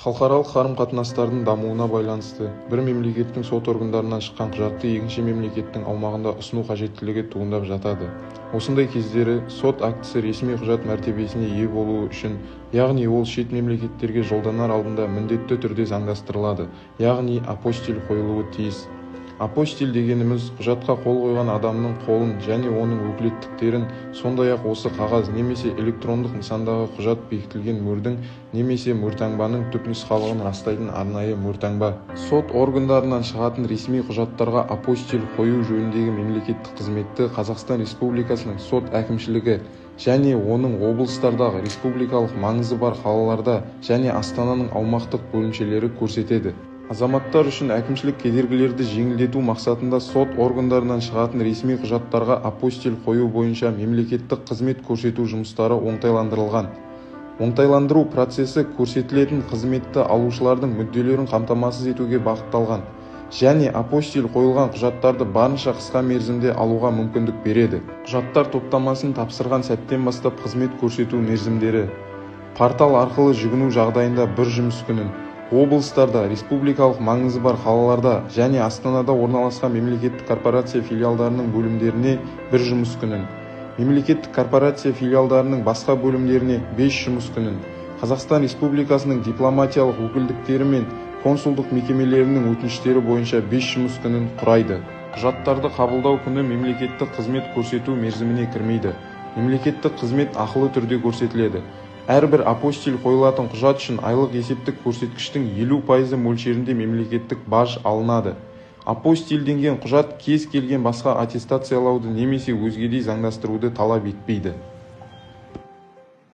Халықаралық қарым-қатынастардың дамуына байланысты бір мемлекеттің сот органдарынан шыққан құжатты екінші мемлекеттің аумағында ұсыну қажеттілігі туындап жатады. Осындай кездері сот актісі ресми құжат мәртебесіне ие болуы үшін, яғни ол шет мемлекеттерге жолданар алдында міндетті түрде заңдастырылады, яғни апостиль қойылуы тиіс. Апостиль дегеніміз – құжатқа қол қойған адамның қолын және оның өкілеттіктерін, сондай-ақ осы қағаз немесе электрондық нысандағы құжат бекітілген мөрдің немесе мөртаңбаның түпнұсқалығын растайтын арнайы мөртаңба. Сот органдарынан шығатын ресми құжаттарға апостиль қою жөніндегі мемлекеттік қызметті Қазақстан Республикасының сот әкімшілігі және оның облыстардағы, республикалық маңызы бар қалаларда және Астананың аумақтық бөлімшелері көрсетеді. Азаматтар үшін әкімшілік кедергілерді жеңілдету мақсатында сот органдарынан шығатын ресми құжаттарға апостиль қою бойынша мемлекеттік қызмет көрсету жұмыстары оңтайландырылған. Оңтайландыру процесі көрсетілетін қызметті алушылардың мүдделерін қамтамасыз етуге бағытталған және апостиль қойылған құжаттарды барынша қысқа мерзімде алуға мүмкіндік береді. Құжаттар топтамасын тапсырған сәттен бастап қызмет көрсету мерзімдері: портал арқылы жүгіну жағдайында бір жұмыс күнін, облыстарда, республикалық маңызы бар қалаларда және Астанада орналасқан мемлекеттік корпорация филиалдарының бөлімдеріне бір жұмыс күнін, мемлекеттік корпорация филиалдарының басқа бөлімдеріне 5 жұмыс күнін, Қазақстан Республикасының дипломатиялық өкілдіктері мен консулдық мекемелерінің өтініштері бойынша 5 жұмыс күнін құрайды. Құжаттарды қабылдау күні мемлекеттік қызмет көрсету мерзіміне кірмейді. Мемлекеттік қызмет ақылы түрде көрсетіледі. Әрбір апостиль қойылатын құжат үшін айлық есептік көрсеткіштің 50 пайызы мөлшерінде мемлекеттік баж алынады. Апостильденген құжат кез келген басқа аттестациялауды немесе өзгедей заңдастыруды талап етпейді.